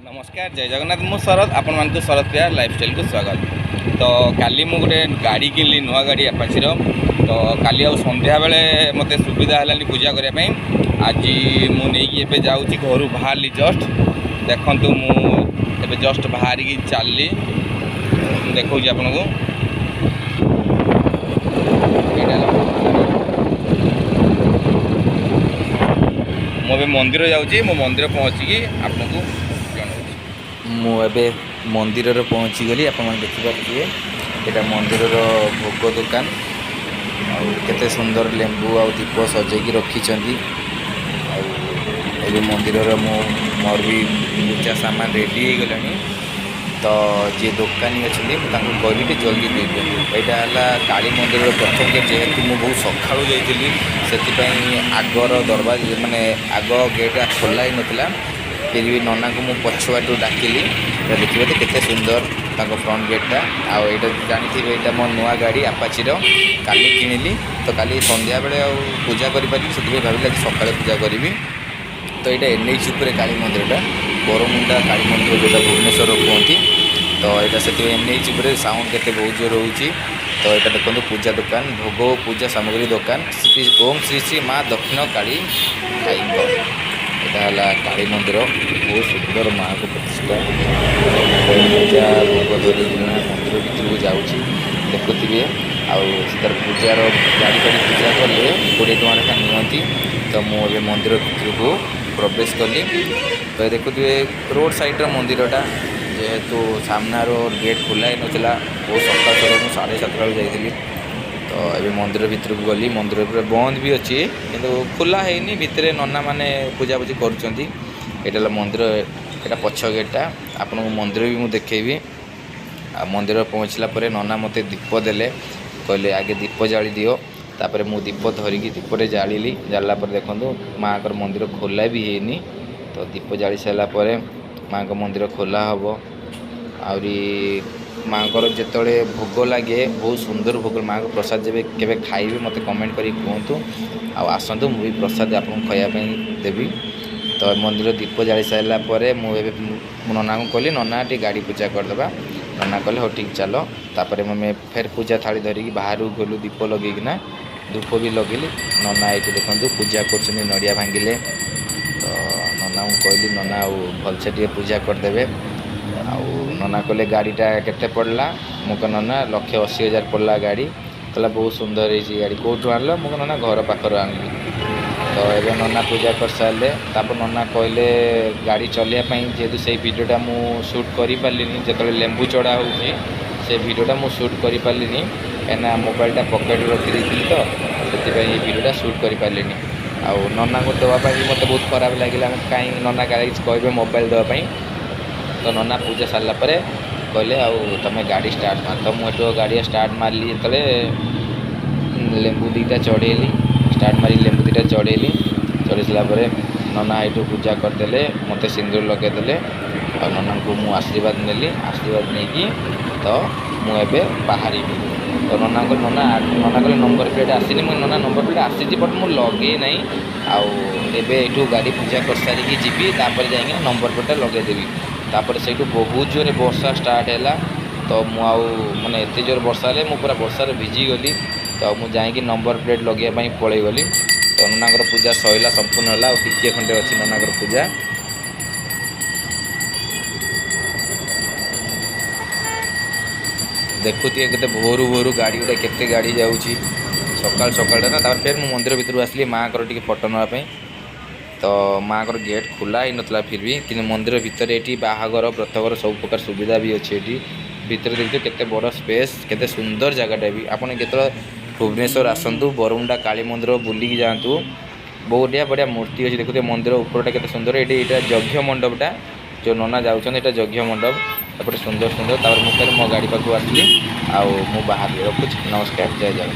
ନମସ୍କାର, ଜୟ ଜଗନ୍ନାଥ। ମୁଁ ଶରତ, ଆପଣମାନଙ୍କୁ ଶରତ ପ୍ରିୟା ଲାଇଫଷ୍ଟାଇଲକୁ ସ୍ୱାଗତ। ତ କାଲି ମୁଁ ଗୋଟେ ଗାଡ଼ି କିଣିଲି, ନୂଆ ଗାଡ଼ି ଆପାଚିର। ତ କାଲି ଆଉ ସନ୍ଧ୍ୟାବେଳେ ମୋତେ ସୁବିଧା ହେଲାନି ପୂଜା କରିବା ପାଇଁ। ଆଜି ମୁଁ ନେଇକି ଏବେ ଯାଉଛି, ଘରୁ ବାହାରିଲି ଜଷ୍ଟ। ଦେଖନ୍ତୁ, ମୁଁ ଏବେ ଜଷ୍ଟ ବାହାରିକି ଚାଲିଲି, ମୁଁ ଦେଖାଉଛି ଆପଣଙ୍କୁ। ଏଇଟା ହେଲା, ମୁଁ ଏବେ ମନ୍ଦିର ଯାଉଛି। ମୁଁ ମନ୍ଦିର ପହଞ୍ଚିକି ଆପଣଙ୍କୁ ଜଣାଉଛି। ମୁଁ ଏବେ ମନ୍ଦିରରେ ପହଞ୍ଚିଗଲି। ଆପଣମାନେ ଦେଖିପାରୁଥିବେ, ଏଇଟା ମନ୍ଦିରର ଭୋଗ ଦୋକାନ। ଆଉ କେତେ ସୁନ୍ଦର ଲେମ୍ବୁ ଆଉ ଦୀପ ସଜେଇକି ରଖିଛନ୍ତି। ଆଉ ଏବେ ମନ୍ଦିରର ମୁଁ ମୋର ବି ପୂଜା ସାମାନ ରେଡ଼ି ହେଇଗଲାଣି। ତ ଯିଏ ଦୋକାନୀ ଅଛନ୍ତି, ମୁଁ ତାଙ୍କୁ କହିଲି ଟିକେ ଜଲ୍ଦି ଦେଇଦିଅନ୍ତୁ। ଏଇଟା ହେଲା କାଳୀ ମନ୍ଦିରର ପ୍ରଥମ ଗେଟ୍। ଯେହେତୁ ମୁଁ ବହୁତ ସକାଳୁ ଯାଇଥିଲି, ସେଥିପାଇଁ ଆଗର ଦରବାଜ, ମାନେ ଆଗ ଗେଟ୍ ଖୋଲା ହେଇନଥିଲା। ଫିର୍ ବି ନନାଙ୍କୁ ମୁଁ ପଛ ବାଟରୁ ଡାକିଲି। ତ ଦେଖିବେ ତ କେତେ ସୁନ୍ଦର ତାଙ୍କ ଫ୍ରଣ୍ଟ ଗେଟ୍ଟା। ଆଉ ଏଇଟା ଜାଣିଥିବେ, ଏଇଟା ମୋ ନୂଆ ଗାଡ଼ି ଆପାଚିର, କାଲି କିଣିଲି। ତ କାଲି ସନ୍ଧ୍ୟାବେଳେ ଆଉ ପୂଜା କରିପାରିଲି, ସେଥିପାଇଁ ଭାବିଲି ଆଜି ସକାଳେ ପୂଜା କରିବି। ତ ଏଇଟା ଏନ୍ଏଚ୍ ଉପରେ କାଳୀ ମନ୍ଦିରଟା, ବରମୁଣ୍ଡା କାଳୀ ମନ୍ଦିର ଯେଉଁଟା ଭୁବନେଶ୍ୱର କୁହନ୍ତି। ତ ଏଇଟା ସେଥିପାଇଁ ଏନ୍ଏଚ୍ ଉପରେ ସାଉଣ୍ଡ କେତେ ବହୁତ ଜୋର ରହୁଛି। ତ ଏଇଟା ଦେଖନ୍ତୁ, ପୂଜା ଦୋକାନ, ଭୋଗ ଓ ପୂଜା ସାମଗ୍ରୀ ଦୋକାନ, ଶ୍ରୀ ଓମ୍ ଶ୍ରୀ ଶ୍ରୀ ମା ଦକ୍ଷିଣ କାଳୀ ଭାଇଙ୍କ। ଏଇଟା ହେଲା କାଳୀ ମନ୍ଦିର, ବହୁତ ସୁନ୍ଦର ମାଆଙ୍କ ପ୍ରତିଷ୍ଠା। ପୂଜା ଭୋଗ ଧରିକିନା ମନ୍ଦିର ଭିତରକୁ ଯାଉଛି, ଦେଖୁଥିବେ। ଆଉ ସେ ତାର ପୂଜାର ଗାଡ଼ି ଫାଡ଼ି ପୂଜା କଲେ 20 ଟଙ୍କା ଲେଖା ନିଅନ୍ତି। ତ ମୁଁ ଏବେ ମନ୍ଦିର ଭିତରକୁ ପ୍ରବେଶ କଲି। ତ ଦେଖୁଥିବେ, ରୋଡ଼ ସାଇଡ଼ର ମନ୍ଦିରଟା। ଯେହେତୁ ସାମ୍ନାର ଗେଟ୍ ଖୋଲା ହେଇନଥିଲା, ବହୁତ ସକାଳୁ ସକାଳୁ, ମୁଁ 7:30 ବେଳକୁ ଯାଇଥିଲି। ତ ଏବେ ମନ୍ଦିର ଭିତରକୁ ଗଲି। ମନ୍ଦିର ପୁରା ବନ୍ଦ ବି ଅଛି, କିନ୍ତୁ ଖୋଲା ହେଇନି। ଭିତରେ ନନାମାନେ ପୂଜାପୂଜି କରୁଛନ୍ତି। ଏଇଟା ହେଲା ମନ୍ଦିର, ଏଇଟା ପଛ ଗେଟ୍ଟା। ଆପଣଙ୍କୁ ମନ୍ଦିର ବି ମୁଁ ଦେଖେଇବି। ଆଉ ମନ୍ଦିର ପହଞ୍ଚିଲା ପରେ ନନା ମୋତେ ଦୀପ ଦେଲେ, କହିଲେ ଆଗେ ଦୀପ ଜାଳି ଦିଅ। ତାପରେ ମୁଁ ଦୀପ ଧରିକି ଦୀପଟେ ଜାଳିଲି। ଜାଳିଲା ପରେ ଦେଖନ୍ତୁ, ମାଆଙ୍କର ମନ୍ଦିର ଖୋଲା ବି ହେଇନି। ତ ଦୀପ ଜାଳି ସାରିଲା ପରେ ମାଆଙ୍କ ମନ୍ଦିର ଖୋଲା ହେବ। ଆହୁରି ମାଆଙ୍କର ଯେତେବେଳେ ଭୋଗ ଲାଗେ, ବହୁତ ସୁନ୍ଦର ଭୋଗ। ମାଆଙ୍କ ପ୍ରସାଦ ଯେବେ କେବେ ଖାଇବେ, ମୋତେ କମେଣ୍ଟ କରିକି କୁହନ୍ତୁ। ଆଉ ଆସନ୍ତୁ, ମୁଁ ବି ପ୍ରସାଦ ଆପଣଙ୍କୁ ଖାଇବା ପାଇଁ ଦେବି। ତ ମନ୍ଦିର ଦୀପ ଜାଳି ସାରିଲା ପରେ ମୁଁ ଏବେ ମୁଁ ନନାଙ୍କୁ କହିଲି, ନନା, ଟିକେ ଗାଡ଼ି ପୂଜା କରିଦେବା। ନନା କହିଲେ, ହଉ ଠିକ୍, ଚାଲ। ତାପରେ ଆମେ ଫେର ପୂଜା ଥାଳି ଧରିକି ବାହାରକୁ ଗଲୁ, ଦୀପ ଲଗେଇକିନା ଧୂପ ବି ଲଗେଇଲି। ନନା ଏଇଠି ଦେଖନ୍ତୁ ପୂଜା କରୁଛନ୍ତି, ନଡ଼ିଆ ଭାଙ୍ଗିଲେ। ତ ନନାଙ୍କୁ କହିଲି, ନନା, ଆଉ ଭଲସେ ଟିକେ ପୂଜା କରିଦେବେ। ଆଉ ନନା କହିଲେ, ଗାଡ଼ିଟା କେତେ ପଡ଼ିଲା? ମୁଁ କହିଲି, ନନା, 1,80,000 ପଡ଼ିଲା ଗାଡ଼ି। କହିଲା, ବହୁତ ସୁନ୍ଦର ହେଇଛି ଗାଡ଼ି, କେଉଁଠୁ ଆଣିଲ? ମୁଁ କହିଲି, ନନା, ଘର ପାଖରୁ ଆଣିଲି। ତ ଏବେ ନନା ପୂଜା କରିସାରିଲେ। ତାପରେ ନନା କହିଲେ ଗାଡ଼ି ଚଲେଇବା ପାଇଁ। ଯେହେତୁ ସେଇ ଭିଡ଼ିଓଟା ମୁଁ ସୁଟ୍ କରିପାରିଲିନି, ଯେତେବେଳେ ଲେମ୍ବୁ ଚଢ଼ା ହେଉଛି ସେ ଭିଡ଼ିଓଟା ମୁଁ ସୁଟ୍ କରିପାରିଲିନି, କାହିଁକିନା ମୋବାଇଲଟା ପକେଟରେ ରଖିଦେଇଥିଲି। ତ ସେଥିପାଇଁ ଏଇ ଭିଡ଼ିଓଟା ସୁଟ୍ କରିପାରିଲିନି। ଆଉ ନନାଙ୍କୁ ଦେବା ପାଇଁ ବି ମୋତେ ବହୁତ ଖରାପ ଲାଗିଲା, କାହିଁ ନନା କାଳେ କିଛି କହିବେ ମୋବାଇଲ ଦେବା ପାଇଁ। ତ ନନା ପୂଜା ସାରିଲା ପରେ କହିଲେ, ଆଉ ତୁମେ ଗାଡ଼ି ଷ୍ଟାର୍ଟ ମାର। ତ ମୁଁ ଏଠୁ ଗାଡ଼ି ଷ୍ଟାର୍ଟ ମାରିଲି। ଯେତେବେଳେ ଲେମ୍ବୁ ଦୁଇଟା ଚଢ଼େଇଲି, ଷ୍ଟାର୍ଟ ମାରି ଲେମ୍ବୁ ଦୁଇଟା ଚଢ଼େଇଲି। ଚଢ଼େଇ ସାରିଲା ପରେ ନନା ଏଇଠୁ ପୂଜା କରିଦେଲେ, ମୋତେ ସିନ୍ଦୁର ଲଗେଇଦେଲେ। ଆଉ ନନାଙ୍କୁ ମୁଁ ଆଶୀର୍ବାଦ ନେଲି। ଆଶୀର୍ବାଦ ନେଇକି ତ ମୁଁ ଏବେ ବାହାରିବି। ତ ନନାଙ୍କ ନନା ନନା କହିଲେ, ନମ୍ବର ପ୍ଲେଟ୍ ଆସିନି? ମୁଁ, ନନା, ନମ୍ବର ପ୍ଲେଟ୍ ଆସିଛି, ବଟ୍ ମୁଁ ଲଗେଇ ନାହିଁ। ଆଉ ଏବେ ଏଇଠୁ ଗାଡ଼ି ପୂଜା କରିସାରିକି ଯିବି, ତାପରେ ଯାଇକି ନମ୍ବର ପ୍ଲେଟ୍ଟା ଲଗେଇଦେବି। ତାପରେ ସେଇଠୁ ବହୁତ ଜୋରେ ବର୍ଷା ଷ୍ଟାର୍ଟ ହେଲା। ତ ମୁଁ ଆଉ ମାନେ ଏତେ ଜୋରେ ବର୍ଷା ହେଲେ ମୁଁ ପୁରା ବର୍ଷାରେ ଭିଜିଗଲି। ତ ମୁଁ ଯାଇକି ନମ୍ବର ପ୍ଲେଟ୍ ଲଗେଇବା ପାଇଁ ପଳେଇଗଲି। ତ ନନାଙ୍କର ପୂଜା ସରିଲା, ସମ୍ପୂର୍ଣ୍ଣ ହେଲା। ଆଉ ଟିକିଏ ଖଣ୍ଡେ ଅଛି ନନାଙ୍କର ପୂଜା। ଦେଖୁଥିବେ କେତେ ଭୋରୁ ଭୋରୁ ଗାଡ଼ି ଗୁଡ଼ା, କେତେ ଗାଡ଼ି ଯାଉଛି ସକାଳୁ ସକାଳଟା ନା। ତାପରେ ଫେର୍ ମୁଁ ମନ୍ଦିର ଭିତରକୁ ଆସିଲି ମାଆଙ୍କର ଟିକେ ଫଟୋ ନେବା ପାଇଁ। ତ ମାଆଙ୍କର ଗେଟ୍ ଖୋଲା ହେଇନଥିଲା ଫିର୍ ବି, କିନ୍ତୁ ମନ୍ଦିର ଭିତରେ ଏଠି ବାହାଘର, ବ୍ରତଘର ସବୁ ପ୍ରକାର ସୁବିଧା ବି ଅଛି। ଏଠି ଭିତରେ ଦେଖିଥିବେ କେତେ ବଡ଼ ସ୍ପେସ୍, କେତେ ସୁନ୍ଦର ଜାଗାଟା ବି। ଆପଣ କେତେବେଳେ ଭୁବନେଶ୍ୱର ଆସନ୍ତୁ, ବରମୁଣ୍ଡା କାଳୀ ମନ୍ଦିର ବୁଲିକି ଯାଆନ୍ତୁ। ବଢ଼ିଆ ବଢ଼ିଆ ମୂର୍ତ୍ତି ଅଛି। ଦେଖୁଥିବେ ମନ୍ଦିର ଉପରଟା କେତେ ସୁନ୍ଦର। ଏଇଠି ଏଇଟା ଯଜ୍ଞ ମଣ୍ଡପଟା, ଯେଉଁ ନନା ଯାଉଛନ୍ତି, ଏଇଟା ଯଜ୍ଞ ମଣ୍ଡପ। ତାପରେ ସୁନ୍ଦର ସୁନ୍ଦର। ତାପରେ ମୁଁ ଫେର ମୋ ଗାଡ଼ି ପାଖକୁ ଆସିଲି ଆଉ ମୁଁ ବାହାରିଲି। ରଖୁଛି, ନମସ୍କାର, ଜୟ ଜଗନ୍ନାଥ।